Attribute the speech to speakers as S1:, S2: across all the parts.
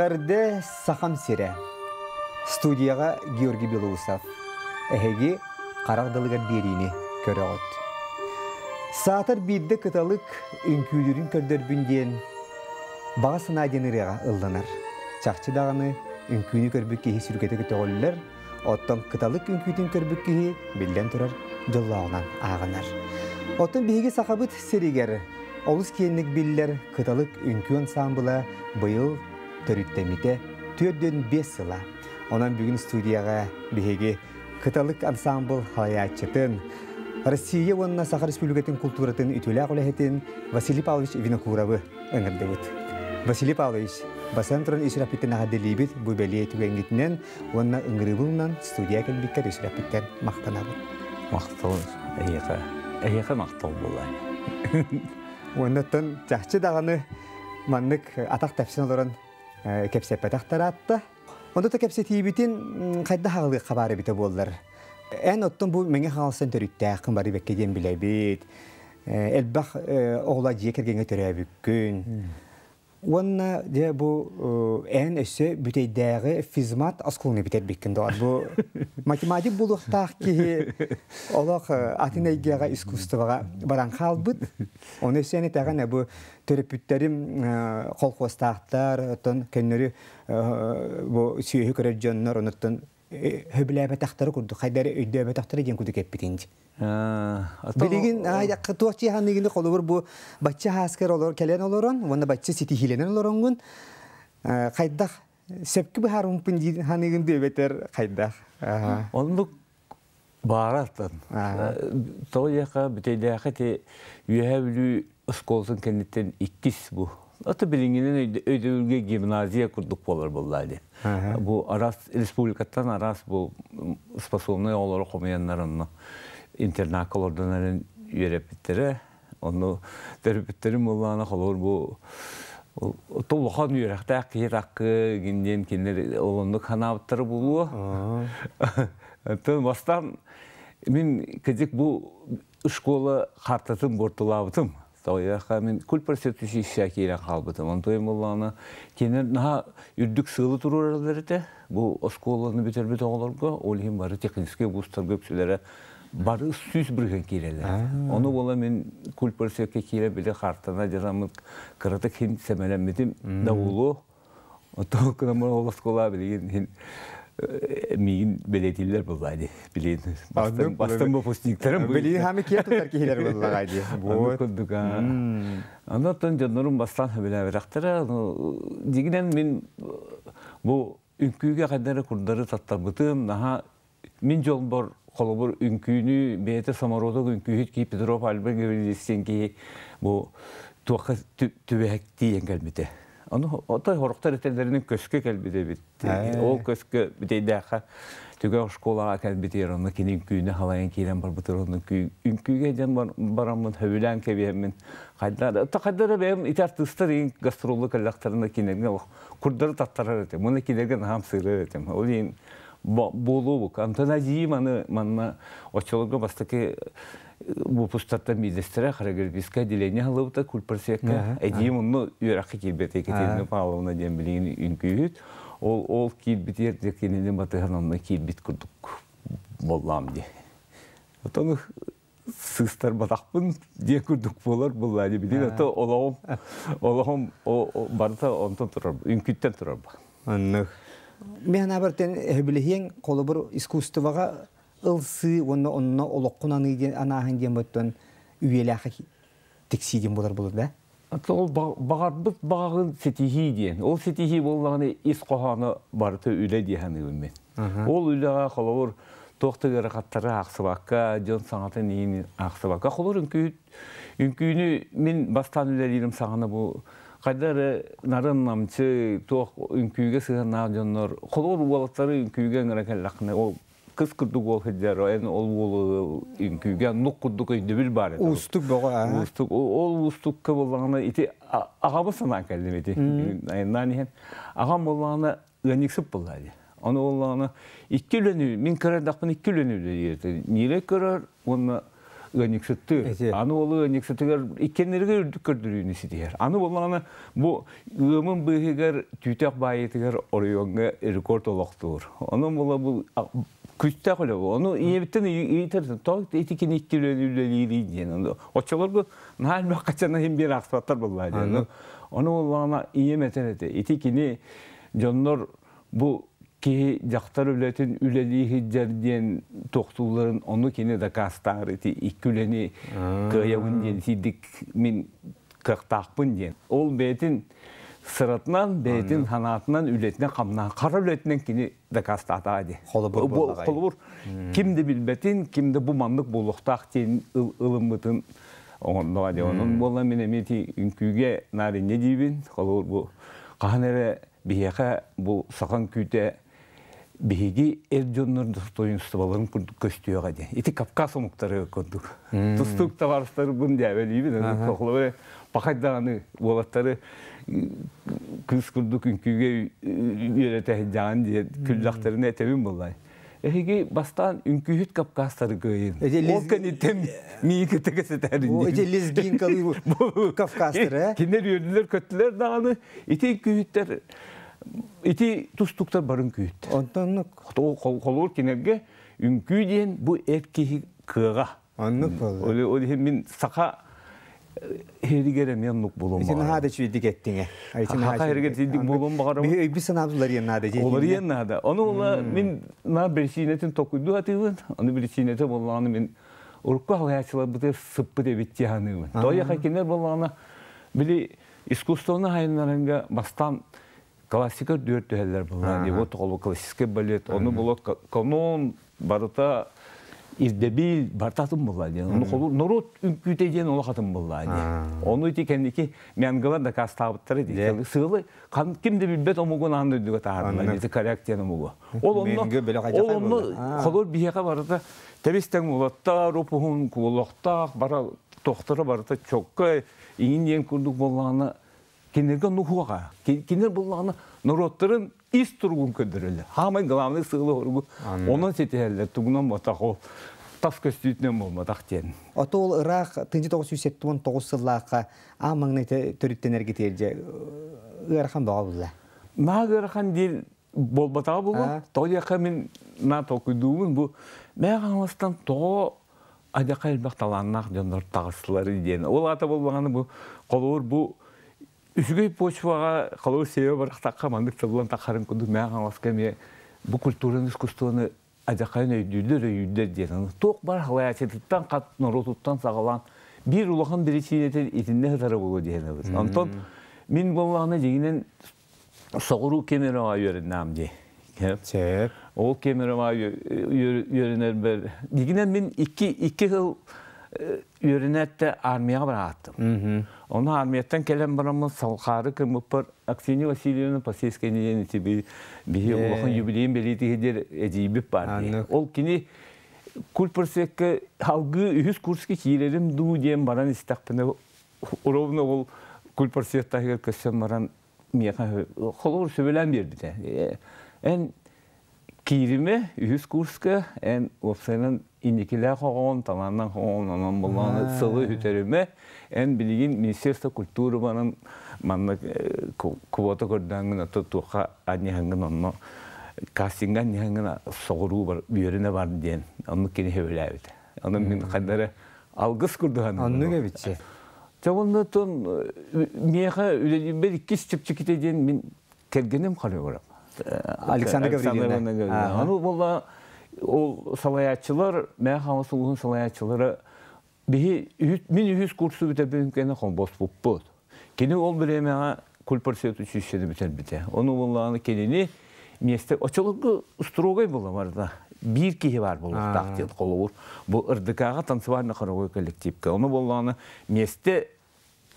S1: Эҕэрдэ Сахам сирэ. Студияҕа Георгий Белоусов. Эһиги харах далыгар биэриини көрөҕүт. Саатар биирдэ кыталык үҥкүүлүүрүн көрдөрбүн диэн баҕа санаа диэн ырыаҕа ылланар. Чахчы даҕаны үҥкүүнү көрбүт киһи сүргэтэ көтөҕүллэр, оттон кыталык үҥкүүтүн көрбүт киһи, биллэн турар, дьоллооҕунан ааҕынар. Оттон биһиги Сахабыт сиригэр олус киэҥник биллэр Кыталык үҥкүү ансаамбыла быйыл төрүттэммитэ 45 сыла. Онон бүгүн студияҕа биһиги Кыталык ансаамбыл салайааччытын, Россия уонна Саха Республикатын култууратын үтүөлээх үлэһитин Василий Павлович Винокуровы ыҥырдыбыт. Василий Павлович, бастатан туран ис сүрэхпиттэн эҕэрдэлиибит бу бэлиэ түгэҥҥитинэн уонна ыҥырыыбылынан студия кэлбиккэр ис сүрэхпиттэн махтанабын.
S2: Махтал эһиэхэ. Эһиэхэ махтал буоллаа.
S1: Уоннаттан чахчы даҕаны маннык атах тэпсэн олорон кэпсэппэтэх тараатта. Онто да кэпсэтиибитин хайдах аҕалыахха баар эбитэ буоллар. Эн оттон бу Мэҥэ Хаҥаластан төрүттээххин бары бэккэ диэн билэбит. Элбэх оҕолоо дьиэ кэргэҥҥэ төрөөбүккүн. Уонна дьэ бу эн өссө бүтэйдээҕи физмат оскуоланы бүтэрбиккин доҕор. Бу математик буолуохтаах киһи олох атын эйгэҕэ искусствоҕа баран хаалбыт. Ону өссө эн этэҕин бу төрөппүттэрим колхуостаахтар, оттон көннөрү бу сүөһү көрөр дьоннор онуттан хөбүлээбэтэхтэрэ курдук, хайда эрэ өйдөөбөтөхтөрө диэн курдук эппитин. Билигин туох чиһаныгыны холобур бу бачча хааскар олор кэлэн олорон уонна бачча ситиһиилэнэн олороҥҥун хайдах сөпкө быһаарымпын дии ханыгын диэбэтэр хайдах.
S2: Оннук баараттан. Тоҕо диэххэ бүтэйдээххэ ити Үөһээ Бүлүү оскуолатын кэнниттэн иккис бу. Ата билиҥҥинэн өйдөбүлгэ гимназия курдук буолар буоллаа дии. Бу араас республикаттан араас бу способнай оҕолору хомуйаннар онно интернакка олордон эрэн үөрэппиттэрэ. Онно төрөппүттэрим буоллаҕына холобур бу улахан үөрэхтээх киһи таккы диэн кинилэр ол оннук санаабыттара буолуо. Оттон бастаан мин кыдьык бу школа картатын буортулаабытым. Тоҕойуохха мин культпросветучилище киирэн хаалбытым. Онтуйум буоллаҕына кинилэр наһаа үрдүк сыалы туруораллар этэ. Бу оскуоланы бүтэрбит оҕолорго, ол иһин бары техническэй вузтарга үксүлэрэ бары 100% киирэллэр. Ону буола мин культпросвекка киирэн били картана дьараммыт кыратык хин сэмэлэммитим да буолуо. Оттон кынаммын ол оскуола билигин хин миигин бэлиэтииллэр буоллаа дии. Билигин бастан бастан выпускниктарым.
S1: Билигин хами киэ тутар киһилэр буоллаҕа дии.
S2: Вот. Курдук. Онон дьоннорум бастаан сөбүлээбэтэхтэрэ. Дьиҥинэн мин бу үҥкүүгэ хайдары курдары таттарбытым, наһаа мин дьолбор холобур үҥкүүнү бэйэтэ самородок үҥкүүһүт киһи Петров Альберт Гаврильевич диэн киһи бу туохха түбэһэ тиийэн кэлбитэ. Ону отой хорохтор этэллэринэн көскө кэлбит эбит. Ол көскө бүтэйдээххэ түгэх школаҕа кэлбитигэр онно кини үҥкүүнү халайан киирэн барбытыгар онно үҥкүүгэ дьэн бараммын сөбүлээн кэбиһэммин хайда хайда да бэйэм ити артыыстар иин гастроллу кэллэхтэринэ кинилэргэ курдары таттарар этим. Уонна кинилэргэ наһаа ымсыырар этим. Ол иһин буолуобук. Антон Азиим аны манна оччолорго бастакы выпустартан биирдэстэрэ хореографическое отделение аһыллыбыта культпросвекка. Эдиим онно үөрэххэ киирбит Екатерина Павловна диэн билигин үҥкүүһүт. Ол ол киирбитигэр дьэ кинини батыһан онно киирбит курдук буоллаам дии. Отон сыыстарбатахпын диэн курдук буолар буоллаа дии билигин ото олоҕум олоҕум барыта онтон турар үҥкүүттэн турар
S1: Оннук. Мен санаабар өһүбүлэһиэҥ холобур искусствоҕа ылсыы уонна онно олоххун аныы диэн анааһын диэн боттон үйэлээххэ тиксии диэн буолар буолар да?
S2: Ол баҕарбыт баҕаҕын ситиһии диэн. Ол ситиһии буоллаҕына ис хоһооно барыта үлэ дии саныыбын мин. Ол үлэҕэ холобур туох да ыарахаттары аахсыбакка, дьон саҥатын иһин аахсыбакка. Холобур үҥкүү үҥкүүнү мин бастаан үлэлиирим саҕана бу хайда эрэ нарын намчы туох үҥкүүгэ сыһыаннаах дьоннор холобур уолаттары үҥкүүгэ ыҥыра кэллэххинэ ол кыс курдук уол сылдьар эн ол уолу үҥкүүгэ нук курдук өйдөбүл баар этэ.
S1: Уустук бөҕө.
S2: Уустук. Ол уустукка буоллаҕына ити аҕабын санаан кэллим ити. Айаннаан иһэн. Аҕам буоллаҕына ыанньыксыт буоллаа дии. Ону буоллаҕына икки үлэни мин көрөрдөхпүнэ икки үлэни үлэлиир этэ. Ньирэй көрөр уонна Ыанньыксыттыыр. Аны ол ыанньыксытыгар иккиэннэригэр үрдүк көрдөрүүнү ситиһэр. Аны буоллаҕына бу ыамын быыһыгар түүтэх баайытыгар оройуоҥҥа рекорд олохтуур. Онон була бу күстээх үлэ бу. Ону ийэбиттэн ыйытар тоҕо ити кини икки үлэни үлэлиирий диэн. Оччолорго наһаа элбэх хаччаны иһин биэр аахсыбаттар буоллаа диэн. Ону буоллаҕына ийэм этэр этэ. Ити кини дьоннор бу киһи дьахтар үлэтин үлэлии сылдьар диэн туохтуулларын ону кини дакаастаары ити икки үлэни кыайабын диэн сиидик мин кыахтаахпын диэн. Ол бэйэтин сыратынан, бэйэтин санаатынан, үлэтинэн хамнаан, хара үлэтинэн кини дакаастаатаҕа дии.
S1: Холобур буоллаҕай.
S2: Холобур, ким да билбэтин, ким да бу маннык буолуохтаах диэн ылыммытын оҥордоҕо дии. Онон буолла мин эмиэ ити үҥкүүгэ наар инньэ диибин. Холобур, бу хаһан эрэ биһиэхэ бу сахан күүтэ биһиги эр дьоннор достоинстволарын курдук көстүөҕэ диэн. Ити Кавказ омуктары курдук. Тустуук табаарыстарбын дьээбэлиибин. Холобура, пахай даҕаны уолаттары кыыс курдук үҥкүүгэ үөрэтэ сылдьаҕын диэн күллэхтэринэ этэбин буоллай. Эһиги бастаан үҥкүүһүт Кавказтары кыайын. Ол кэнниттэн миигин кытта кэсэтэрин
S1: О, ити лезгинкалыы Кавказтары, э?
S2: Кинилэр үөрдүлэр, көттүлэр даҕаны. Ити үҥкүүһүттэр ити тустуктар барын күүттэр.
S1: Онтон
S2: Холуур кинилэргэ үҥкүү диэн бу эр киһи кыаҕа.
S1: Оннук буолла.
S2: Ол иһин мин саха иһигэр эмиэ оннук буолуом
S1: Ити наһаа да үчүгэйдик эттиҥ э.
S2: Саха иһигэр итинник буолуом баҕарабын.
S1: Биһи өйбүт санаабыт уларыйан наада дии.
S2: Уларыйан наада. Ону ула мин наа биричиинэтин толкуйдуу сатыыбын. Ону биричиинэтэ буоллаҕына мин урукку халайааччыларбытыгар сыппыт эбит дии саныыбын. Тоҕо кинилэр буоллаҕына били искусствоны хайыннарынга бастаан классика үрдүгэр түһэллэр буолла. Вот ол классический балет, ону була канон барыта ирдэбил барыта атын буолла диэн. Ону холур норуот үҥкүүтэ диэн олох атын буолла диэн. Ону ити кэнники мянгалар дакаастаабыттара дии. Сыалы ким да билбэт омугун аан дойдуга таһаардылар. Ити коряк диэн омугу. Ол онно ол онно холур биһиэхэ барыта тэбис-тэҥ уолаттар, упуһун, куолохтоох, бара тохторо барыта чокка иҥин диэн курдук буоллаҕына кинилэргэ нуһуоҕа. Кинилэр буллаҕына норуоттарын ис туругун көрдөрөллөр. Хаамай главный сыалы оругу онон ситиһэллэр, тугунан ботах ол тас көстүүтүнэн буолбатах диэн.
S1: Ото ол ыраах 1979 сыллаахха аан маҥнай төрүттэнэргэ тиэрдьэ ыарахан бөҕө булла.
S2: Наһаа ыарахан диир буолбатаҕа буолуо. Тоҕо диэххэ мин на толкуйдуубун бу Мэҥэ Хаҥаластан тоҕо адьака элбэх талааннаах дьоннор таҕыстылар диэн. Ол аата буоллаҕына бу холобур бу үчүгэй почваҕа холобур сиэбэ барахтахха маннык тыллан таххарын курдук Мэҥэ Хаҥаласка эмиэ бу культураны искусствоны адьакайын өйдүүллэр өйүүллэр диэн. Туох бар халайааччытыттан хат норуотуттан саҕалаан биир улахан биричиинэтин итиннэ сытара буолуо диэн эбит. Онтон мин буоллаҕына дьиҥинэн соҕуруу Кемероҕа үөрэннэҕим дии.
S1: Сөп.
S2: Ол Кемероҕа үөрэнэрбэр дигинэн мин икки сыл үөрэнээттэ армияҕа барааттым. Ону армияттан кэлэн бараммын салхаары кыммыппар Аксинья Васильевна Посельская диэн ити биһи улахан юбилейин бэлиэтиһи эдьиийбит баар дии. Ол кини культпросвекка алгыы үһүс курска киирэрим дуу диэн баран истэхпинэ ровно ол культпросвет таһыгар көссөн баран миэхэ холобур сөбүлээн биэрбитэ. Эн кииримэ үһүс курска эн уопсайынан инникилээх оҕоҕун, талааннаах оҕоҕун онон буллаҕына сылы үтэримэ. Эн билигин Министерство культуры баран манна квота көрдөөҥҥүн ото туохха анньыһаҥҥын онно кастиҥҥа анньыһаҥҥын соҕуруу бар үөрэнэ бар диэн оннук кини сөбүлээбитэ. Онон мин хайда эрэ алгыс курдук саныыбын.
S1: Оннук эбитчи.
S2: Чэ оннотон миэхэ үлэлиирбэр иккис чэпчэкитэ диэн мин кэргэним хореограф.
S1: Александр Гаврильевна.
S2: Аны буолла ол салайааччылар, Мэҥэ Хаҥалас улууһун салайааччылара биһи мин үһүс курсу бүтэрбитим кэннэ холбоспуппут. Кини ол бириэмэҕэ кульпарсиот училищены бүтэрбитэ. Ону буоллаҕына кинини миэстэ оччолорго строгай буола барда. Биир киһи баар буолуохтаах диэн холобур. Бу РДК-ҕа танцевально-хоровой коллективка. Ону буоллаҕына миэстэ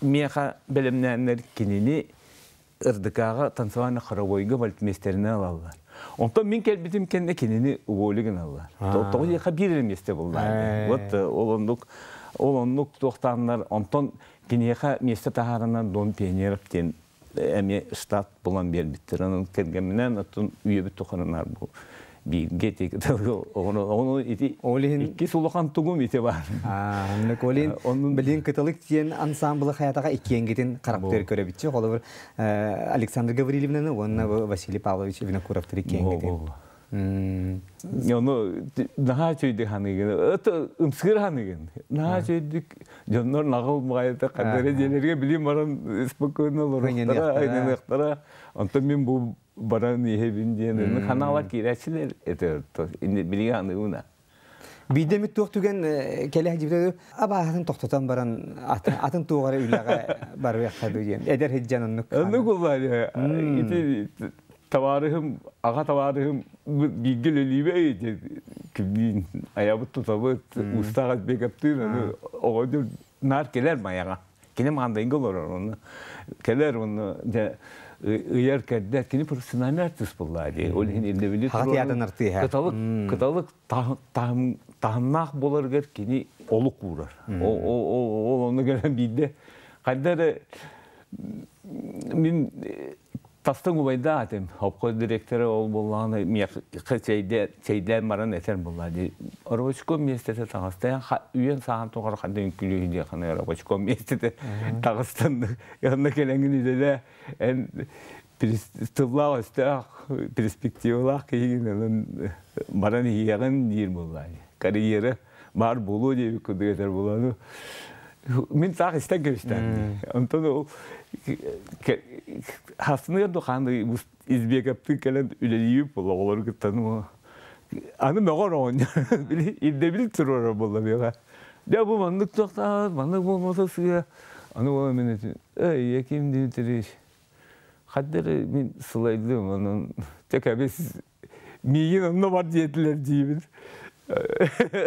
S2: миэхэ бэлэмнээннэр кинини РДК-ҕа танцевально-хоровойга балетмейстеринэн ылаллар. Онтон мин кэлбитим кэннэ кинини уволю гыналлар. Тоҕо диэхэ биир эрэ миэстэ буллар. Вот ол оннук ол оннук туохтааннар онтон киниэхэ миэстэ таһаарынан Дом пионеров диэн эмиэ штат булан биэрбиттэр. Онон кэргэмминэн оттон үйэбит тухарынаар бу Бииргэ ити ону ону ити
S1: Ол иһин
S2: иккис улахан тугум ити баар.
S1: Оннук ол иһин
S2: Оннун
S1: билин Кыталык диэн ансаамбылы хаятаҕа иккиэнгитин харахтыыр
S2: бу
S1: көрөбүтчү. Холобур, Александр Гаврильевнаны уонна Василий Павлович Винокуровтар
S2: бу
S1: иккиэнгитин.
S2: бу Ону наһаа үчүгэйдик ханыгын, ымсыыр ханыгын. Наһаа үчүгэйдик дьоннор наҕыл баҕайыта ханна дьиэлэргэ билим баран спокойно олоруохтара, айнаныахтара. Онтон мин бу баран иһэбин диэн ханаалар киирээччилэр этэ билигин аныыбына.
S1: Биирдэ эмит туох түгэн кэлэ сылдьыбыта абааһытын тохтотон баран атын туох эрэ үлэҕэ барыахха дуу диэн эдэр сылдьан оннук
S2: Оннук буолла ити табаарыһым аҕа табаарыһым бииргэ үлэлиибэ күннүүн айабыт тутабыт устаах бекаптыын аны оҕонньор наар кэлэр майаҕа кини маандайга олорор онно кэлэр онно дьэ ыйар кэрдэр кини профессиональный артист буолла дии ол иһин ирдэбили
S1: Хаҕа
S2: туруоран
S1: театрын артыыһа.
S2: кыталык кыталык таһымнаах буоларыгар кини олук уурар ол онно кэлэн биирдэ хайда эрэ мин тастан убайдаах этим обхоз директора ол буоллаҕына миэхэ чэйдээн баран этэр буолла дии рабочком миэстэтэ таҕыста үйэн сааһын тухары ханна үҥкүүлүү диэххэ рабочком миэстэтэ таҕыстан онно кэлэҥҥин үлэлээ эн тыллаах өстөөх перспективалаах киһигин онон баран иһиэҕин диир буолла карьера баар буолуо диэбит курдук этэр буолану мин таах истэн кэбистэм онтон ол хасыныгар духааны избекаптыы кэлэн үлэлиибит буолла оҕолору кытта аны мөҕөр оҕонньор били ирдэбил туруорар буолла миэхэ дьэ бу маннык туохтаах маннык буолбата сыыһа аны буола мин этим эй Яким Дмитриевич хадда эрэ мин сылайдым онон чэ кэбис миигин онно бар диэтилэр диибин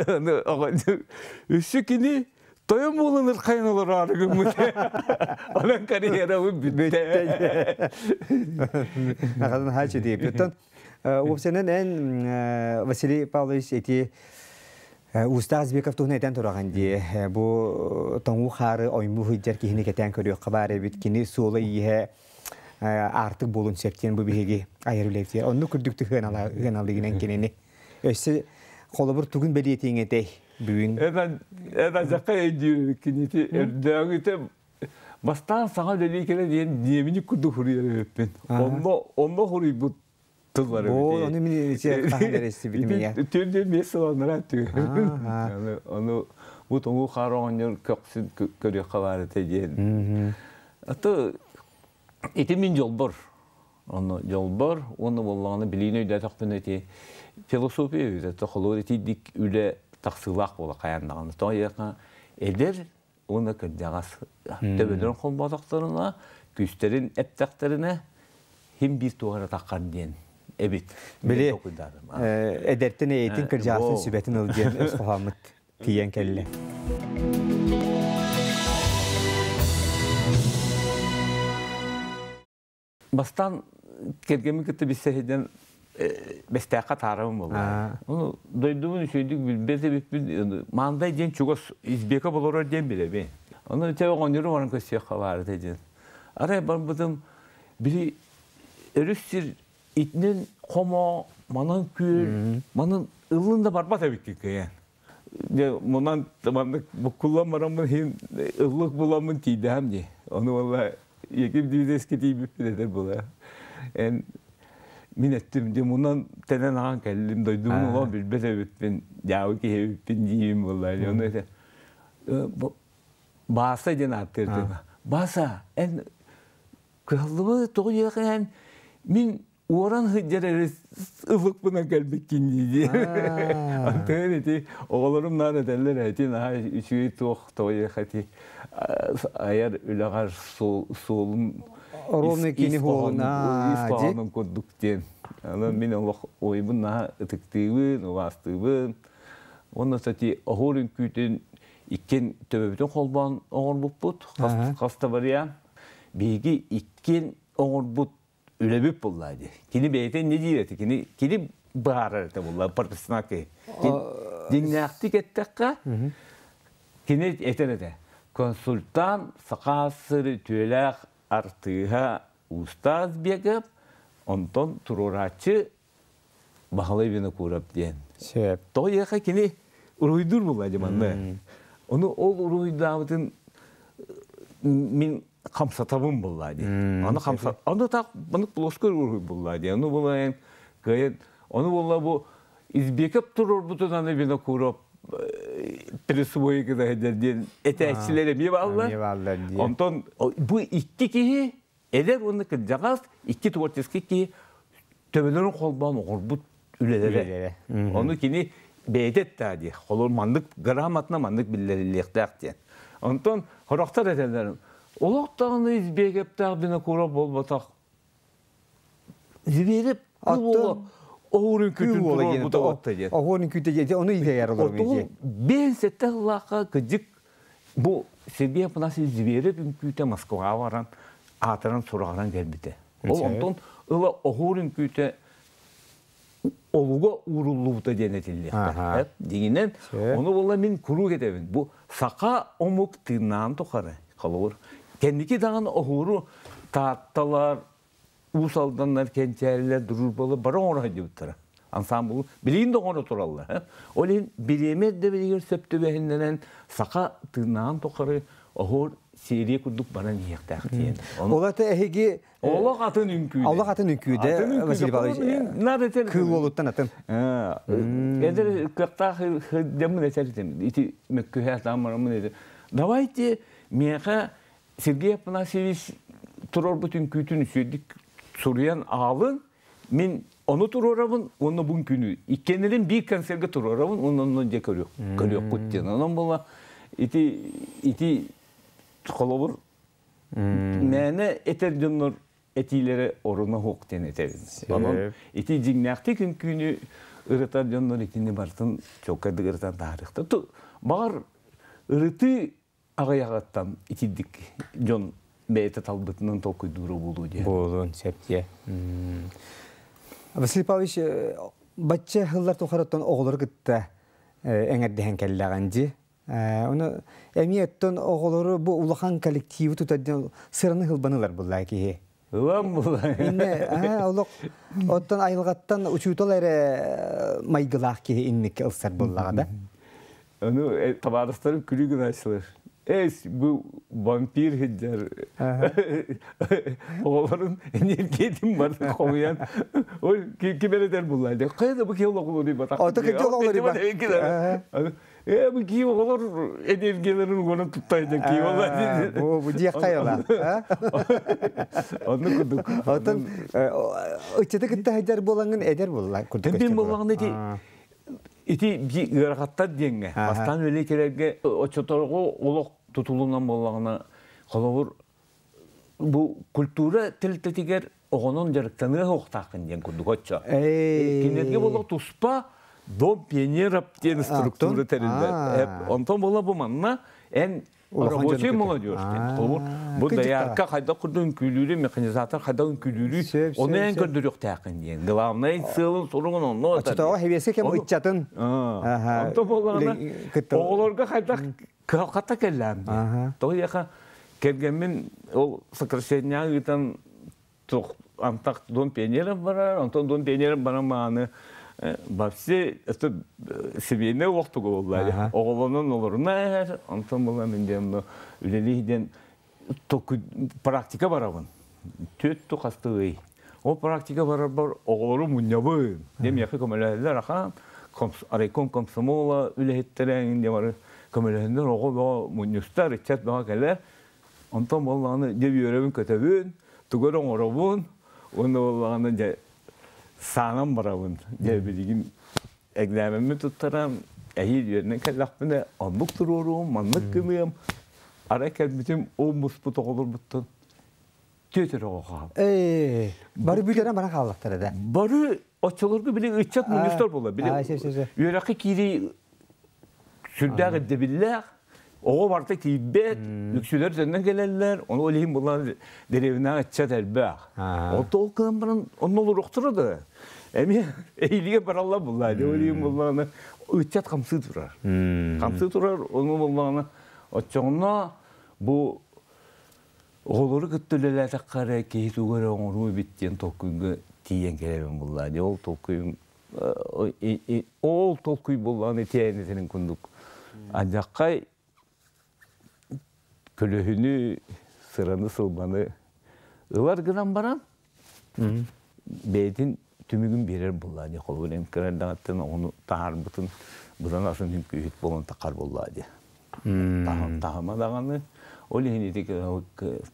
S2: аны оҕонньор өссө кини тойон буолан ырхайан олороору гыммыт онон карьерабыт бүттэ
S1: Аҕатын хаачы диэбит. Оттон уопсайынан эн Василий Павлович ити Уустаах Избеков туһунан этэн тураҕын дии. Бу тоҥуу хаары оймуу сылдьар киһини кэтээн көрүөххэ баар эбит. Кини суола-ииһэ аартык буолун сөп диэн бу биһиги айар үлэбитигэр. Оннук күрдүк ыаналыгынан кинини. Өссө холобур тугун бэлиэтиэҥ этэй бүгүн?
S2: Эн ажакка өйдүүр кинити өрдөөҥүтэ бастаан саҥа үлэлии кэлэн диэн диэмини курдук хуруйар эбиппин. Онно онно хуруйбут тыллар
S1: Бу ону мин хаһан эрэ истибитим ийэ.
S2: Түөрдүн биэс сыланнара түгэн. Ону бу тоҥуу хаар оҕонньор көхсүн көрүөххэ баар этэ диэн. Аты ити мин дьолбор. Ону дьолбор уонна буоллаҕына билиини өйдөөтөхпүнэ ити философия эбит. Холуор итийдик үлэ тахсыылаах буола хайаан даҕаны. Тоҕо диэххэ эдэр уонна кырдьаҕас төбөлөрүн холбоотохторуна, күүстэрин эптэхтэринэ хим биир туох эрэ таххар диэн эбит.
S1: Били эдэртэн эйэтин кырдьаҕастан сүбэтин ыл диэн өс хоһооммут тиийэн кэллэ.
S2: Бастаан кэргэммин кытта билсэ сылдьан Бэстээххэ таарабын буолла. Ону дойдубун үчүгэйдик билбэт эбиппин. Маандай диэн чугас Избека болорор диэн билэбин. Ону чэ оҕонньору баран көрсүөххэ баар этэ диэн. Арай барбытым били өрүс сир итинэн хомо, манан күөл, манан ыллын да барбат эбиккин кыйан. Дьэ, мунан маннык буккуллан бараммын иһин ыллык буламмын тиийдэһэм дии. Ону буолла Яким Дмитриевичкэ тиийбиппин этэр була. Эн мин эттим дьэ мунан тэнэн аҕан кэллим дойдубун олох билбэт эбиппин дьаабы киһи эбиппин диибин буолла. Ону этэ Бааса диэн ааттыыр Бааса эн кыһаллыбы тоҕо диэхэ мин уоран сылдьар эрэ ылыкпынан кэлбиккин дии Антон ити оҕолорум наан этэллэр эти наһаа үчүгэй туох тоҕо ити айар үлэҕэр суолун
S1: Ровно кини
S2: ис хоһоонун курдук диэн. Онон мин олох ойбун наһаа ытыктыыбын, убаастыыбын. Уонна кстати, оһуор үҥкүүтүн иккин төбөбүтүн холбоон оҥорбуппут. Хас да вариант. Биһиги иккин оҥорбут үлэбит буолла дии. Кини бэйэтэ не диир этэ, кини кини быһаарар этэ буолла профессионал киһи. Дьиҥнээхтик эттэххэ, кини этэр этэ. Консультант саха сыр үтүөлээх артыыһа Устаз Бегов, онтон туруорааччы Баһылай Винокуров диэн.
S1: Сөп.
S2: Тоҕо диэхэ кини уруһуйдуур буолла дьэ манна. Ону ол уруһуйдаабытын мин хамсатабын буолла дии. Аны хамсат, аны так маннык плоскай уруһуй буолла дии. Ону буолан кыайан, ону буолла бу Избеков туруорбутун аны Винокуров присвои гына диэн этээччилэр эмиэ бааллар.
S1: Эмиэ бааллар дии.
S2: Онтон бу икки киһи эдэр уонна кырдьаҕас икки творческий киһи төбөлөрүн холбоон оҥорбут үлэлэрэ. Ону кини бэйэтэ эттээ дии. Холор маннык грамотно маннык биллэриллиэхтээх диэн. Онтон сорохтор этэллэр олох даҕаны Избекевтээх Винокуров буолбатах. Зверев
S1: Оттон
S2: оһуорун күтүн туруорбута отта диэн.
S1: Оһуорун күтэ диэн ону итэйэр олорбут.
S2: Отугу бээн сэттэ сыллаахха кыдьык бу Сергей Афанасьевич Зверев үҥкүүтэ Москваҕа баран аатыран сураҕыран кэлбитэ. Ол онтон ыла оһуор үҥкүүтэ олуга ууруллубута диэн этиллиэхтээх. Дьиҥинэн, ону буолла мин куруук этэбин. Бу саха омук тыыннаан тухары, холобур, кэнники даҕаны оһуору таатталар, Уус Алданнар, Кэнчээрилэр, Дружбалар бары оҥоро сылдьыбыттара. Ансаамбылы билигин да оҥоро тураллар. Ол иһин бириэмэ эрдэбилигэр сөп түбэһиннэрэн саха тыыннааҕын тухары оһуор серия курдук баран иһиэхтээх диэн.
S1: Ол ата эһиги
S2: Олох атын үҥкүүдэ.
S1: Олох атын үҥкүүдэ, Василий Павлович. Кыыл уолуттан атын.
S2: Эдэр кыахтаах дьоммун этэр этим. Ити мөккүһэ таамараммын этэр. Давайте миэхэ Сергей Афанасьевич туруорбут үҥкүүтүн үчүгэйдик суруйан аалын, мин ону туруорабын уонна бу үҥкүүнү иккиэннэрин биир концерга туруорабын уонна онно дьэ көрүөхпүт диэн. Онон буола ити ити холобур мээнэ этэр дьоннор этиилэрэ оруна суох диэн этэбин. Онон ити дьиҥнээхтик үҥкүүнү ырытар дьоннор итини барытын чуолкайдык ырытан таһаарыахтар. Баҕар ырытыы аҕыйаҕыттан итирдик дьон бэйэтэ талбытынан толкуйдуура буолуо диэн.
S1: Буолуон сөп диэ. Василий Павлович, бачча сыллар тухарыттан оҕолору кытта эҥэрдэһэн кэллэҕин дии. Ону эмиэ оттон оҕолору бу улахан коллективы тутар диэн сыраны хылбанылар буллаа киһи.
S2: Ылан булла.
S1: Инне олох оттон айылҕаттан учуутал эрэ майгылаах киһи инникке ылсар буоллаҕа да.
S2: Ону табаарыстарым күлүү гынааччылар. Эс, бу вампир сылдьар оҕолорун энергиятин бары хомуйан ой ким эрэ этэр булла дии. Хайа да бу киһи олоҕун батах.
S1: Ото киһи олоҕун
S2: батах. Э, бу киһи оҕолор энергияларын угунан туттайда киһи ола.
S1: Бу бу диэх хайала.
S2: Онну курдук.
S1: Оттон ыччаты кытта сылдьар буолаҥын эдэр буолла курдук.
S2: Мин буоллаҕына ити ити би ыарахаттар диэҥҥэ бастаан үлэлии кэлэргэ оччоторго олох тутулунан буоллаҕына холобур бу культура тэрилтэтигэр оҕонон дьарыктаныа суохтааххын диэн курдук оччо. Кинилэргэ буолла туспа Дом пионеров диэн структура тэриллэр. Онтон буола бу манна эн рабочий молодежь диэн. Холобур, бу доярка хайдах курдук үҥкүүлүүрү, механизатор хайдах үҥкүүлүүрү, ону эн көрдөрүөхтээххин диэн. Главное сыалын соругун онно.
S1: Оччотооҕу хэбиэскэ кэм ыччатын.
S2: Онтон буоллаҕына оҕолорго хайдах кыһалҕата кэллээн диэн. Тоҕо диэхэ кэргэммин ол сокращениеҕа ыытан туох антах Дом пионеров барар, онтон Дом пионеров баран мааны вообще это семейный олохтугу буолла. Оҕолонон олоруна онтон була мин диэн үлэлии диэн практика барабын. Түөт ту хастыы. Ол практика барарбар оҕолору мунньабын. Дем миэхэ көмөлөһөллөр ахан райком комсомола үлэһиттэрэ диэн бары көмөлөһөннөр оҕо бөҕө мунньустар, ыччат бөҕө кэлэр. Онтон буоллаҕына дьэ үөрэбин көтөбүн, тугу эрэ оҥоробун, уонна буоллаҕына дьэ саанан барабын. Дьэ билигин экзамеммин туттаран, эһиил үөрэнэн кэллэхпинэ оннук туруоруом, маннык гыныам. Арай кэлбитим ол муспут оҕолорбуттан түөтэр оҕо хаалла.
S1: Ээ, бары бүтэрэн баран хааллахтара да.
S2: Бары оччолорго били ыччат мунньустар буолла. Били үөрэххэ киирии сүрдээх ирдэбиллээх, оҕо барыта киирбэт, үксүлэр төннөн кэлэллэр, ону ол иһин булан дэриэбинэҕэ ыччат элбэх. Онто ол кыһын баран онно олоруохтара да. Эмиэ эһиилигэ бараллар булла. Ол иһин буллаҕына ыччат хамсыы турар. Хамсыы турар, ону буллаҕына оччоҕуна бу оҕолору кытта үлэлээтэххэ эрэ киһи тугу эрэ оҥоруу эбит диэн толкуйга тиийэн кэлэбин булла. Дьэ ол толкуйум Ол толкуй буоллаҕына итиэнитинин курдук Адьаххай көлөһүнү, сыраны-сылбаны ылар гынан баран, бэйэтин түмүгүн биэрэр буоллаа дии. Холобур, эн кыра эрдэҕиттэн оҕону таһаарбытын быдан атын үҥкүүһүт буолан таххар буоллаа дии. Таһыма даҕаны, ол иһин ити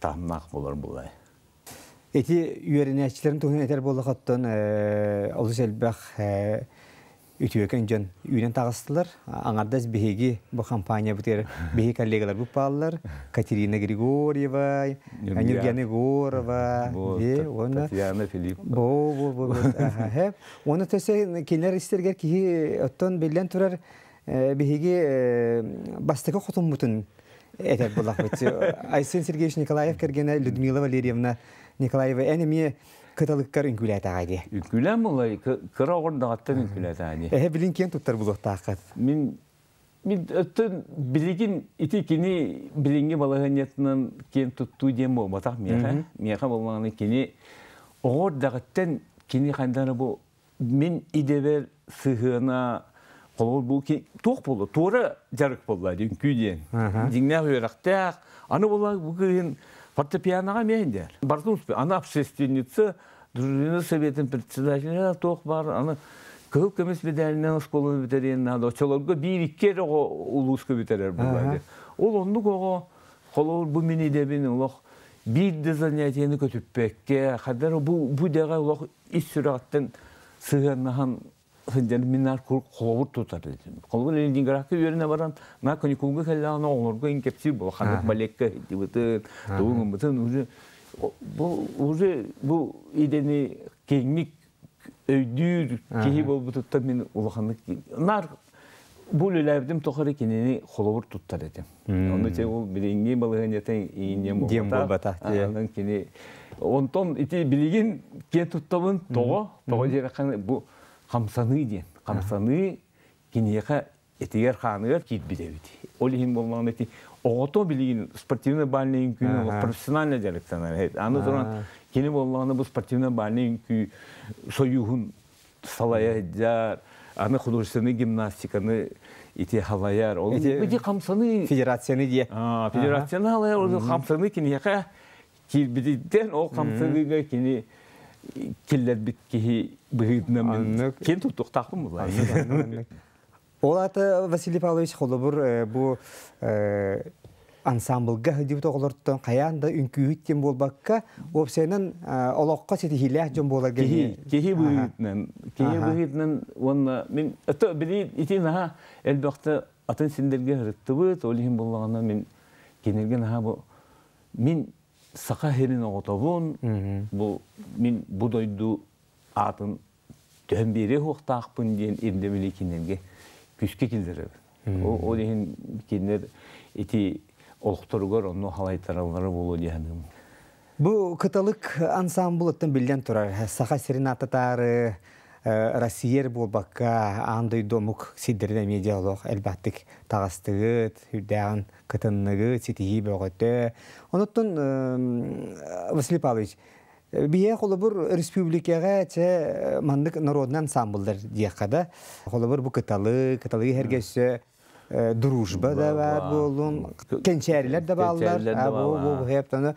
S2: таһымнаах буолар буоллаа.
S1: Ити үөрэнээччилэрин туһунан этэр буоллаххыттан олус элбэх үтүөкэн дьон үүнэн таҕыстылар. Аҥардас биһиги бу компаниябытыгар биһиги коллегаларбыт бааллар. Катерина Григорьева, Нюргена Егорова,
S2: уонна Татьяна Филиппова.
S1: Бу бу бу Уонна төсө кинилэр истэригэр киһи оттон биллэн турар биһиги бастакы хотуммутун этэр булахпыт. Айсен Сергеевич Николаев кэргэнэ Людмила Валерьевна Николаева эн эмиэ кыталыккар үҥкүүлээтэҕэ дии.
S2: Үҥкүүлээн буолай, кыра оҕордоҕуттан үҥкүүлээтэҕэ дии.
S1: Эһэ билин киэн туттар булуохтааххыт.
S2: Мин мин өттөн билигин ити кини билиҥҥи балаһыанньатынан киэн туттуу диэн буолбатах миэхэ. Миэхэ буоллаҕына кини оҕо эрдэҕиттэн кини хайдах бу мин идэбэр сыһыана холобур бу туох буолла туора дьарык буолла үҥкүү диэн дьиҥнээх үөрэхтээх аны буолла бу кыыһын фортепианоҕа эмиэ индэр бартын аны общественница дружина советын председателя туох баар аны кыһыл көмүс медалынан оскуоланы бүтэриэн наада оччолорго биир икки эрэ оҕо улууска бүтэрэр буолла ол оннук оҕо холобур бу мин идэбин олох биир да занятиены көтүппэккэ хаддар бу бу идэҕэ олох ис сүрэҕиттэн сыһыаннаһан сылдьан мин наар холобур тутар этим. Холобур Ленинградка үөрэнэ баран, на каникулга кэллэҕинэ оҕолорго иҥкэпсиир буола ханнык балекка сылдьыбытын, тугун гыммытын уже бу уже бу идэни киэҥник өйдүүр киһи буолбутуттан мин улаханнык наар бу үлэлээбитим тухары кинини холобур туттар этим. Ону те ол билиҥҥи балаһыанньата иинньэн буолбатах. Онон кини онтон ити билигин киэн туттабын тоҕо тоҕо диэтэххинэ бу хамсаныы диэн хамсаныы киниэхэ этигэр хааныгар киирбит эбит. Ол иһин буоллаҕына ити оҕото билигин спортивный бальный үҥкүүнү профессионально дьарыктанар. Аны туран кини буоллаҕына бу спортивный бальный үҥкүү сойууһун салайа сылдьар, аны художественный гимнастиканы ити халайар. Ол ити хамсаныы
S1: федерацияны дие.
S2: Федерацияны халайар, ол хамсаныы киниэхэ киирбититтэн ол хамсаныыга кини киллэрбит киһи быһыытынан мин киэн туттуохтаахпын буолла.
S1: Ол аата Василий Павлович холобур бу ансамблга сылдьыбыт оҕолортон хайаан да үҥкүүһүт диэн буолбакка, уопсайынан олоххо ситиһиилээх дьон буоларга
S2: киһи киһи быһыытынан киһи быһыытынан уонна мин это били ити наһаа элбэхтэ атын синдерге ырыттыбыт ол иһин буоллаҕына мин кинилэргэ наһаа бу мин саха сирин оҕотобун бу мин бу дойду аатын төһөн биэриэ суохтаахпын диэн ирдэбили кинилэргэ күүскэ киллэрэбин. Ол иһин кинилэр ити олохторугар онно халайтараллара буолуо дии саныыбын.
S1: Бу Кыталык ансаамбылыттан биллэн турар Саха сирин ааттатаары Россия буолбакка аан дойду омук сирдэрин эмиэ дьолох элбэхтик таҕыстыгыт, үрдээҕин кытынныгыт, ситиһии бөҕөтө. Онуттан Василий Павлович, Биһиэ холобур республикаҕа чэ маннык народный ансамбллар диэххэ да. Холобур бу кыталы, кыталы иһэргэ өссө дружба да баар буоллун, кэнчээрилэр да бааллар. Бу бу бу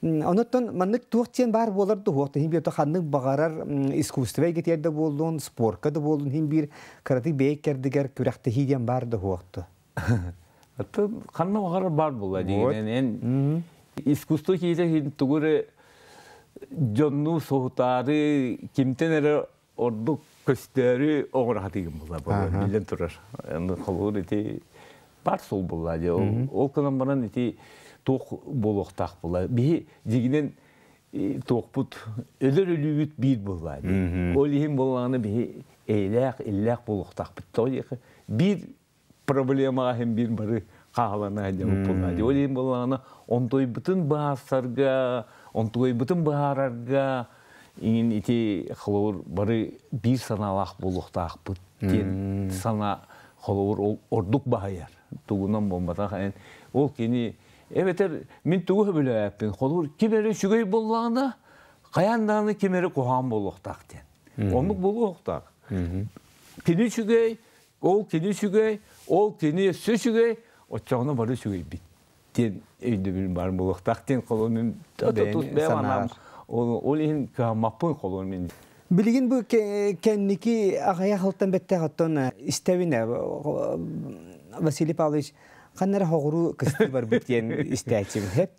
S1: Онуттан маннык туох диэн баар буолар дуһуох иһин биир ханнык баҕарар искусство эйгэтигэр да буоллун, спорка да буоллун иһин биир кыратык бэйэ кэрдигэр күрэхтэһии диэн баар дуһуохту.
S2: Ханна баҕарар баар буолла дигинэн эн искусство киһитэ иһин тугу эрэ дьонну соһутаары кимтэн эрэ ордук көстөөрү оҥоро сатыыгын буолла биллэн турар холобур ити бар суол буолла дии ол гынан баран ити туох буолуохтаах буолла биһи дьигинэн туохпут өлөр өлүүбүт биир буолла дии ол иһин буоллаҕына биһи эйэлээх иллээх буолуохтаахпыт тоҕо диэххэ биир проблемаҕа иһин биир бары хаалана сылдьабыт буоллаҕа. Ол иһин буоллаҕына онтуйбутун быһаарсарга, онтуйбутун быһаарарга иҥин ити холобур бары биир санаалаах буолуохтаахпыт диэн санаа холобур ол ордук баһыйар. Тугунан буолбатах ол кини эбэтэр мин тугу сөбүлээппин холобур ким эрэ үчүгэй буоллаҕына хайаан даҕаны ким эрэ куһаҕан буолуохтаах диэн. Оннук буолуохтаах. Кини үчүгэй, ол кини үчүгэй, ол кини өссө үчүгэй, оччоҕуна бары үчүгэйбит диэн өйдөбүл баар буолуохтаах диэн холуон мин тус бэйэм анаам ол иһин кыһаммаппын холуон мин.
S1: Билигин бу кэнники аҕыйах сылтан бэттээх оттон истэбин Василий Павлович ханна эрэ хоҕуруу кыстыы барбыт диэн истээччибин хэп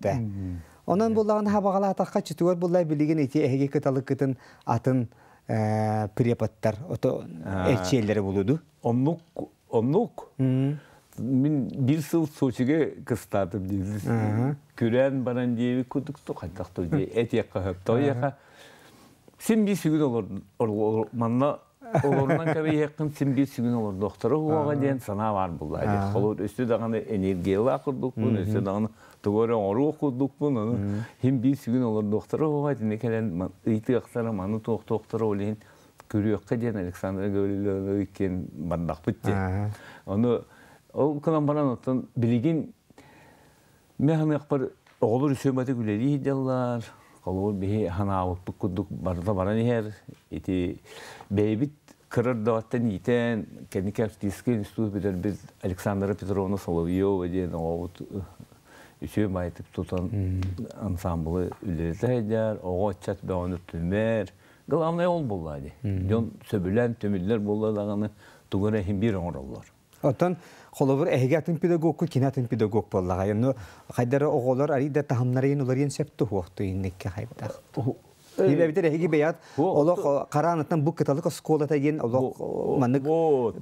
S1: Онон буллаҕына хабаҕалаатахха чутугар буллай билигин ити эһиги кыталыккытын атын преподтар ото эрчиэллэри булуду.
S2: Оннук оннук мин бир сыл Сочиге кыстаатым диир. Күрээн баран диэбит курдук хайдах тыл дии этиэххэ сөп. Тоҕо син биир сүгүн олор манна олорунан кэбиһиэххин син биир сүгүн олордохторо уоҕа диэн санаа баар булла. Холобур өссө даҕаны энергиялаах курдукпун, өссө даҕаны тугу эрэ оҥоруох курдукпун, ону хин биир сүгүн олордуохтара уоҕа итини кэлэн ыйтыахтара, маны туохтуохтара ол иһин күрүөххэ диэн Александр Гаврилович иккиэн бардахпыт диэн. Ону ол гынан баран оттон билигин мен ханыахпар оҕолор үсүөмэтик үлэлии сылдьаллар. Холобур биһи ханаабыппыт курдук барыта баран иһэр. Ити бэйэбит кыра эрдэҕиттэн иитэн кэнники артистскай институт бүтэрбит Александра Петровна Соловьева диэн оҕобут үчүгэй баайытык тутан ансамблы үлэлэтэ сылдьар, оҕо ыччат бөҕөнү түмэр. Главное ол буолла дии. Дьон сөбүлээн түмүллэр буолла даҕаны тугу эрэ иһин биир оҥороллор.
S1: Оттон холобур эһиги атын педагогку кини атын педагог буоллаҕа. Онно хайдары оҕолор арый да таһымнарыйын уларыйан сөп туһуохту инникке хайдах. Эбитер эһиги бэйат олох хараанаттан бу кыталык оскуолата диэн олох маннык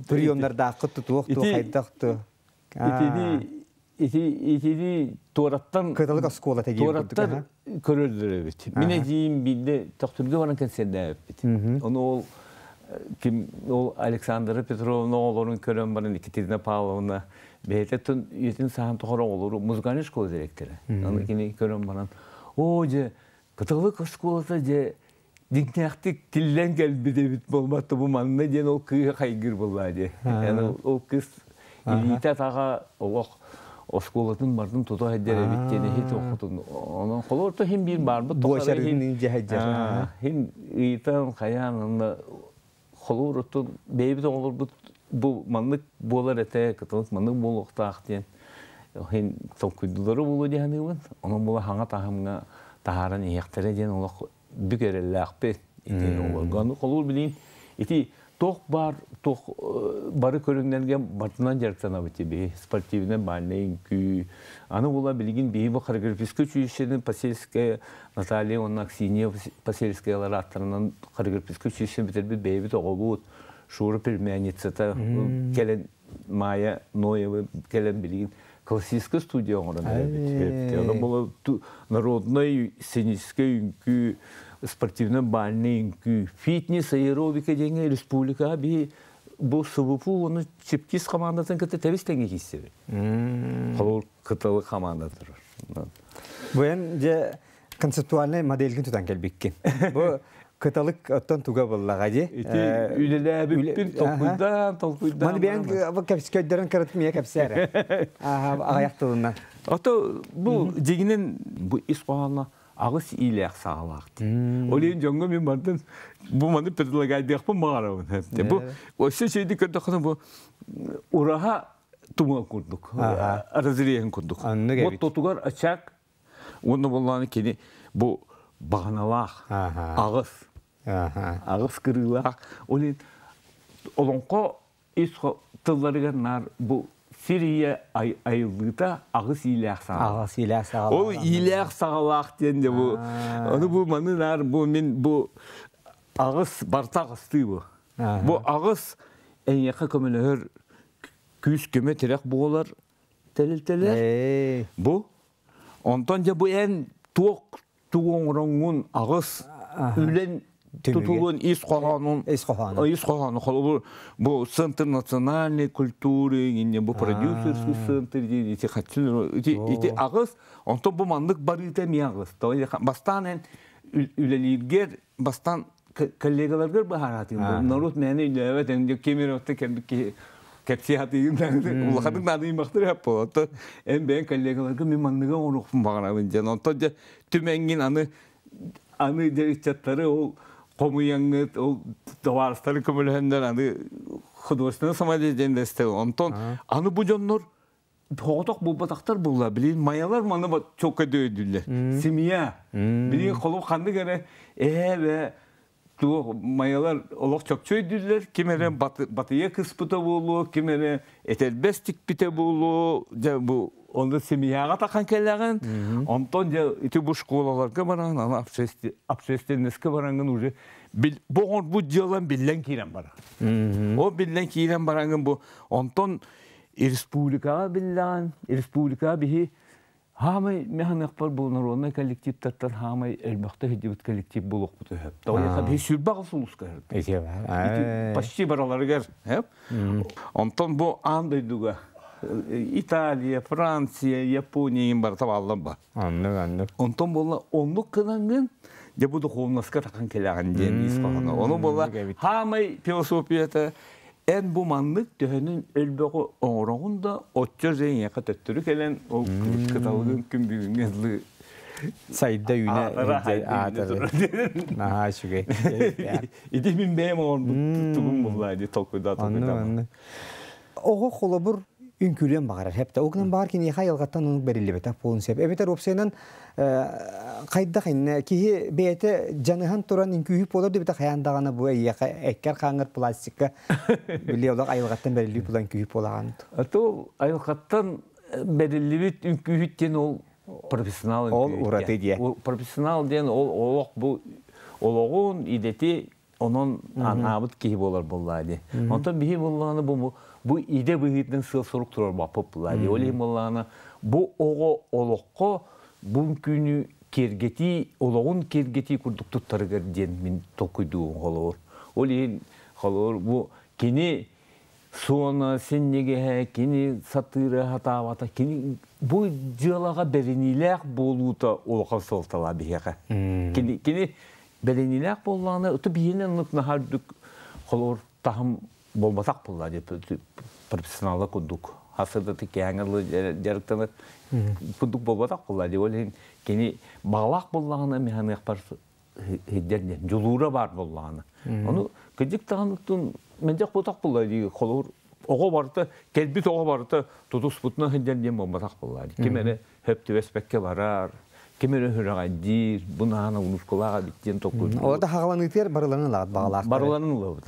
S1: приемнардааххыт тутуох ту хайдах ту.
S2: Итини ити итини туораттан
S1: кыталык оскуолата диэн
S2: туораттан көрөллөр эбит. Мин эдьиийим биирдэ Төхтүргэ баран кэнсиэрдээбиппит. Ону ол ким ол Александра Петровна оҕолорун көрөн баран Екатерина Павловна бэйэтэ үйэтин саһан тухары оҕолору музыкальнай школа директора. Аны кини көрөн баран оо дьэ кыталык оскуолата дьэ дьиҥнээхтик тиллэн кэлбит эбит буолбатта бу манна диэн ол кыыһа хайгыыр буоллаа дии. Ол кыыс илиитэ атаҕа олох оскуолатын бардын тута сылдьар эбит диэн иһит охотун онон холоорто хин биир баарбыт
S1: буочарын дьэһэдьэр
S2: хин ыйтан хайаан онно холуур оттон бэйэбит оҕолорбут бу маннык буолар этэ кытылык маннык буолуохтаах диэн хин толкуйдулары буолуо дии саныыбын онон була хаҥа таһымҥа таһааран иһиэхтэрэ диэн олох бүк эрэллээхпит ити оҕолорго ону холуур билиин ити туох баар туох бары көрүҥнэргэ барытынан дьарыктанабыт биһи спортивнай бальнай үҥкүү аны була билигин биһи бу хореографическай училищены Посельская Наталья уонна Аксинья Посельскаялар ааттарынан хореографическай училищены бүтэрбит бэйэбит оҕобут Шура племянницата кэлэн Майя Ноева кэлэн билигин классическая студия оҥорон эрэбит. Ону була народнай сценическэй үҥкүү, спортивнай бальнай үҥкүү, фитнес, аэробика диэҥҥэ республикаҕа биһи бу СВПУ уонна Чепкис командатын кытта тэбис тэҥҥэ киирсэбит. Холобур кыталы команда турар.
S1: Бу эн дьэ концептуальнай модельгин тутан кэлбиккин. Бу кыталык оттон туга буллаҕа дии.
S2: Ити үлэлээбиппин толкуйдаан, толкуйдаан.
S1: Маны бэйэҥ бу кэпскөйдөрөн кыратык миэ кэпсээр. Аҕыйах тылынан.
S2: Ото бу дьигинэн бу ис хоһооно аҕыс иилээх саҕалаах дии. Ол иһин дьоҥҥо мин бардым бу маны предлагайдыахпын баҕарабын. Бу өссө үчүгэйдик көрдөххүнэ бу ураһа тумал курдук, разрезын курдук.
S1: Оннук
S2: Тотугар очаг Уонна буоллаҕына кини бу баҕаналаах, аҕыс, аҕыс кырыылаах. Ол иһин олоҥхо ис тылларыгар наар бу сир ийэ айыллыыта аҕыс иилээх саҕалаах.
S1: Аҕыс иилээх саҕалаах.
S2: Ол иилээх саҕалаах диэн дьэ бу ону бу маны наар бу мин бу аҕыс барыта аҕыстыы бу. Бу аҕыс эйиэхэ көмөлөһөр күүс көмө тирэх буолар тэрилтэлэр. Бу Онтон дьэ бу эн туох тугу оҥороҥҥун аҕыс үлэн тутулун ис хоһоонун
S1: ис хоһоону
S2: ис хоһоону холобур бу центр национальной культуры инне бу продюсерский центр ити хаччын ити ити аҕыс онтон бу маннык барыыта эмиэ аҕыс бастаан эн үлэлииргэр бастаан коллегаларгар быһаараатыгын народ мээнэ өйдөөбөт эн кемеровта кэлбит киһи кэпсии сатыыгын улаханнык наадыймахтар эп эн бэйэҥ коллегаларга мин манныгы оҥоруохпун баҕарабын диэн онтон дьэ түмэҥҥин аны аны дьэ ыччаттары ол Хомуйаҥҥыт ол табаарыстары көмөлөһөннөр аны художественный самодеятельность онтон аны бу дьоннор соҕотох буолбатахтар буолла билин майалар маны чокка дөйдүллэр семья билин холу ханнык эрэ эһээ туох майалар олох чопчу өйдүүллэр ким эрэ батыйа кыспыта буолуо ким эрэ этэрбэс тикпитэ буолуо дьэ бу онно семьяҕа тахан кэлэҕин онтон дьэ ити бу школаларга баран аны общественностька бараҥҥын уже бу оҥорбут дьыалан биллэн киирэн барар ол биллэн киирэн бараҥҥын бу онтон республикаҕа биллэҕин республикаҕа биһи Хаамай механыахпар бу народнай коллективтартан хаамай элбэхтэ сылдьыбыт коллектив буолуохпут үһү. Тоҕо биһи сүрбэх сулуска
S1: үһү.
S2: Почти бараларыгар. Онтон бу аан дойдуга Италия, Франция, Япония иин барыта бааллар ба.
S1: Оннук, оннук.
S2: Онтон буолла оннук гынангын дьэ бу духовноска тахан кэлэҕин диэн ис хоһооно. Ону буолла хаамай философията Эн бу маннык төһөнүн өлбөҕү оҥороҕун да, оччо же эйиэхэ төттөрү кэлэн ол кыталыгын күн бүгүҥҥэ дылы
S1: сайда үүнэ аатара наһаа үчүгэй.
S2: Ити мин бэйэм оҥорбут тугум булла дии толкуйдаа толкуйдаама.
S1: Оҕо холобур үҥкүүлүөн баҕарар хэптэ. Ол гынан баар киниэхэ айылҕаттан оннук бэриллибэтэх буолуон сөп. Эбэтэр уопсайынан хайдах иннэ киһи бэйэтэ дьаныһан туран үҥкүүһү буолар дебите хайаан даҕаны бу эйиэхэ эккэр хааҥҥар пластикка били олох айылҕаттан бэриллибит буолан үҥкүүһү буолаҕын.
S2: То айылҕаттан бэриллибит үҥкүүһүт диэн ол профессионал
S1: ол ураты диэ.
S2: Профессионал диэн ол олох бу олоҕун идэти онон анаабыт киһи буолар буоллаа дии. Онтон биһи буоллаҕына бу бу идэ быһыытынан сыал-сорук туруорбаппыт буоллаа дии. Ол иһин буоллаҕына бу оҕо олоххо бу үҥкүүнү киэргэтии, олоҕун киэргэтии курдук туттарыгар диэн мин толкуйдуум холобур. Ол иһин холобур бу кини суона синньигэһэ, кини сатыыра сатаабата, кини бу дьыалаҕа бэриниилээх буолуута улахан суолталаах биһиэхэ. Кини кини бэриниилээх буоллаҕына, ыты биһиэнэ оннук наһаа үрдүк холобур таһым буолбатах буолла диye профессионала курдук хасырдаты кээҥэ дьарыктанар курдук буолбатах буолла диye ол иһин кини баҕалаах буоллаҕына механыахпар сылдьар диэн дьулуура баар буоллаҕына ону кырдьык даҕаны мэлдьэх буотах буолла дии холобур оҕо барыта кэлбит оҕо барыта тутуспутунан сылдьар диэн буолбатах буолла ким эрэ хөп түбэспэккэ барар, ким эрэ сүрэҕэлдиир, бу наана улуускалаах эбит диэн толкуйдуур.
S1: Ол да хаҕаланыытыгар барыларын ылаҕыт баҕалаахтар.
S2: Барыларын ылабыт,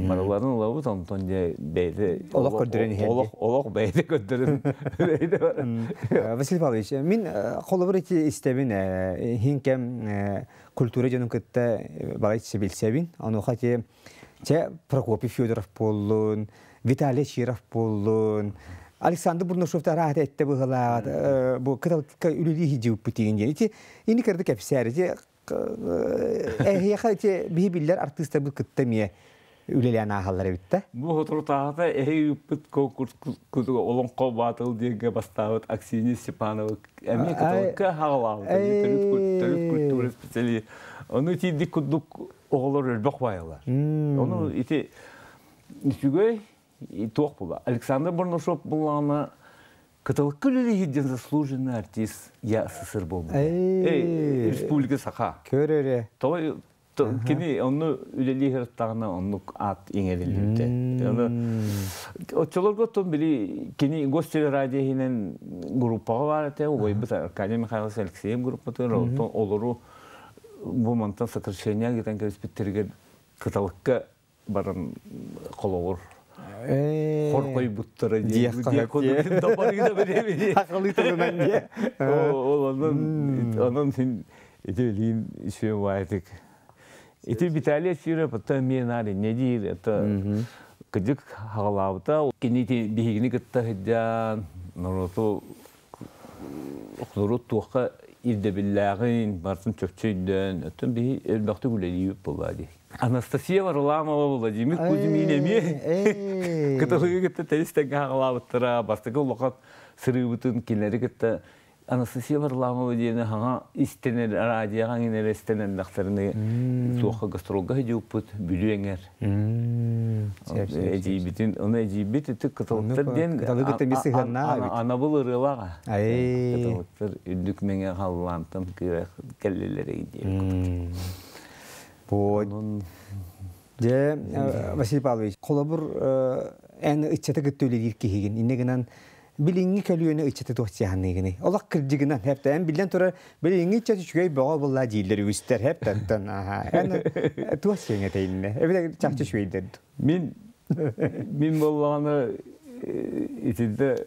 S2: барыларын ылабыт, онтон дьэ бэйэтэ
S1: олох көрдөрөн иһэр.
S2: Олох олох бэйэтэ көрдөрөн бэйэтэ
S1: Василий Павлович, мин холобур ити истэбин иһин кэм культура дьонун кытта балайча билсэбин. Онуоха ити чэ Прокопий Федоров буоллун, Виталий Чиров буоллун, Александр Бурнашов араата этте быһылаат бу кыталыкка үлэлии сылдьыбыппыт диэн ити ини кырды кэпсээр ити эһиэхэ ити биһи биллэр артыыстарбыт кытта эмиэ үлэлээн ааһаллар эбит да.
S2: Бу соторутааҕыта эһи ыыппыт конкурс Олоҥхо баатыл диэҥҥэ бастаабыт Аксинья Степанова эмиэ кыталыкка хаҕалаабыт төрүт культура специалист. Ону итиирдик курдук оҕолор өлбөх баайалар. Ону ити үчүгэй туох була. Александр Бурнашов буллаҕына Кыталыкка үлэлиир диэн заслуженный артист я СССР буолбута. Республика Саха.
S1: Көр эрэ.
S2: Тоҕо кини онну үлэлии сырыттаҕына оннук аат иҥэриллибитэ. Ону оччолорго оттон били кини гостелерадио иһинэн группаҕа баар этэ, убайбыт Аркадий Михайлович Алексеев группатыгар, оттон олору бу мантан сокращение гытан кэбиспиттэригэр кыталыкка баран холобур хор хойбуттара
S1: диэх Хахалыы тылынан диэ.
S2: Ол онон онон син ити билигин үсүө баайтык. Ити Виталий Сиров это эмиэ наар инньэ диир это кыдьык хаҕалаабыта. Кини биһигини кытта сылдьан норуоту норуот туохха ирдэбиллээҕин барытын чопчу өйдөөн, оттон биһи элбэхтик үлэлиибит буоллаа дии. Анастасия Варламова, Владимир Кузьмин эмиэ кыталыгы кытта тэрис тэҥҥэ хаҕалаабыттара, бастакы улахан сырыыбытын кинилэри кытта Анастасия Варламова диэни хаҥа истэнэр радиоҕа иҥинэр истэнэллэхтэрини туохха гастролга сылдьыбыппыт Бүлүү эҥэр. Эдьиийбитин, ону эдьиийбит ити кыталыктар диэн
S1: Кыталык эмиэ сыһыаннаах эбит.
S2: Анабыл ырыалаах. Кыталыктар үрдүк мэҥэ халлаантан кэллилэр диэн курдук.
S1: Бу Дьэ, Василий Павлович, холобур, эн ыччаты кытта үлэлиир киһигин. Инньэ гынан билиҥҥи көлүөнэ ыччаты туох сыһыанныыгыный? Олох кырдьыгынан, хэптэ. Эн биллэн турар, билиҥҥи ыччат үчүгэй бөҕө буолла дииллэр үгүстэр, хэптэ. Аха. Эн туох сиэҥ этэйиннэ? Эбэтэр чахчы үчүгэйдэр дуу?
S2: Мин мин буоллаҕына итиннэ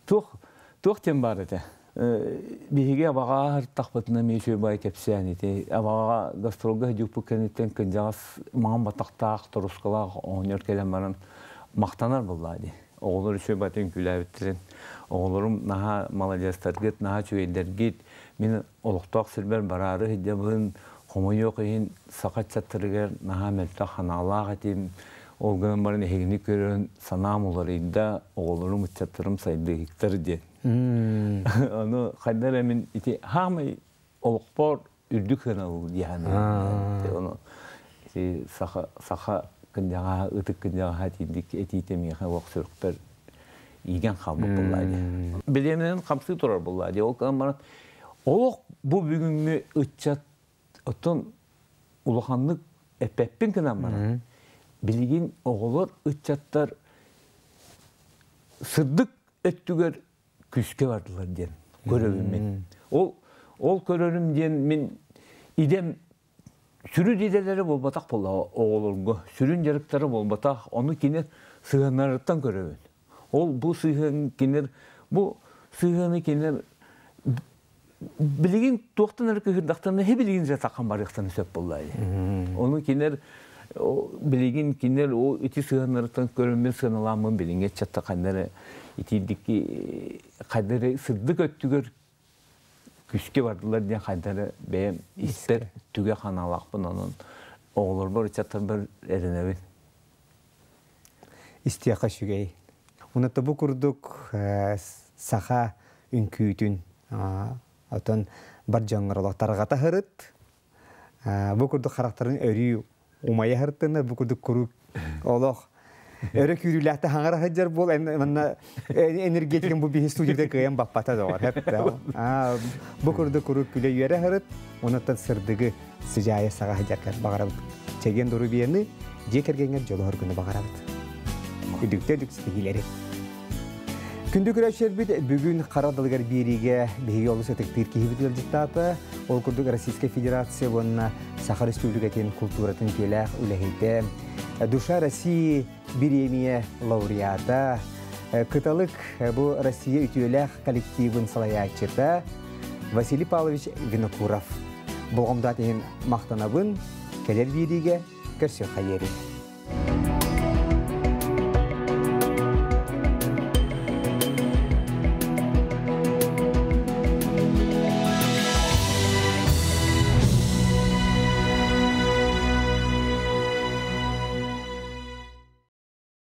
S2: туох туох диэн баар этэ. Биһиги абаҕа аһыртахпытына эмиэ үчүгэй баай кэпсээн ити. Абаҕаҕа гастролга сылдьыбыппыт кэнниттэн кырдьаҕас маҥан батахтаах, торускалаах оҕонньор кэлэн баран махтанар буоллаа дии. Оҕолор үчүгэй баайдык үҥкүүлээбиттэрин. Оҕолорум наһаа маладьыастаргыт, наһаа үчүгэйдэргит. Мин олохтоох сирбэр бараары сылдьабын. Хомойуох иһин саха ыччаттарыгар наһаа мөлтөх санаалаах этим. Ол гынан баран эһигини көрөн санаам уларыйда, оҕолорум, ыччаттарым сайдыыһыктар диэн. Ону хайда эрэ мин ити хаамай олохпор үрдүк сыаналыыр дии саныыбын. Ону ити саха саха кынньаҕаһа ытык кынньаҕаһа итинник этиитэ миэхэ олох сүрэхпэр иигэн хаалбыт буоллаа дии. Билиэминэн хамсыы турар буоллаа дии. Ол гынан баран олох бу бүгүҥҥү ыччат оттон улаханнык эппэппин гынан баран билигин оҕолор ыччаттар сырдык өттүгэр күүскэ бардылар диэн көрөбүн мин. Ол ол көрөрүм диэн мин идэм сүрүн идэлэрэ буолбатах буолла оҕолорго сүрүн дьарыктара буолбатах ону кини сыһыаннарыттан көрөбүн. Ол бу сыһыан кинилэр бу сыһыаны кинилэр билигин туохтан эрэ кыһырдахтарына хе билигин же таххан барыахтарын сөп буолла. Ону кинилэр билигин кинилэр ол ити сыһыаннарыттан көрөммүн сыаналааммын билиҥҥи ыччатта ханна эрэ итиирдикки хайда эрэ сырдык өттүгэр күскэ бардылар диэн хайда эрэ бэйэм испэр түгэ ханаалаахпын онон оҕолорбор ыччаттарбар эрэнэбин.
S1: Истиэххэ үчүгэй. Онон бу курдук саха үҥкүүтүн отон бар дьоҥҥор олох тарҕата сырыт. Бу курдук харахтарын өрүү умайа сырыттыннар, бу курдук куруук олох өрө күүрүүлээхтэ хаҥара сылдьар буол манна энергетикин бу биһи студияда кыайан баппата доҕор бу курдук куруук күлэ үөрэ сырыт онуттан сырдыгы сыдьаайа саҕа сылдьаргар баҕарабыт чэгиэн доруобуйаны дьиэ кэргэҥҥэр дьолуһар күнү баҕарабыт үдүктэ үдүк ситиһиилэри Күндү көрөөччүлэрбит бүгүн хара далыгар биэриигэ биһиги олус ытыктыыр киһибит ыалдьыттаата. Ол курдук Российскай Федерация уонна Саха Республикатын култууратын үтүөлээх үлэһитэ, Душа России бириэмийэ лауреата, Кыталык бу Россия үтүөлээх коллективын салайааччыта Василий Павлович Винокуров. Болҕомтоот иһин махтанабын, кэлэр биэриигэ көрсүөххэ диэри.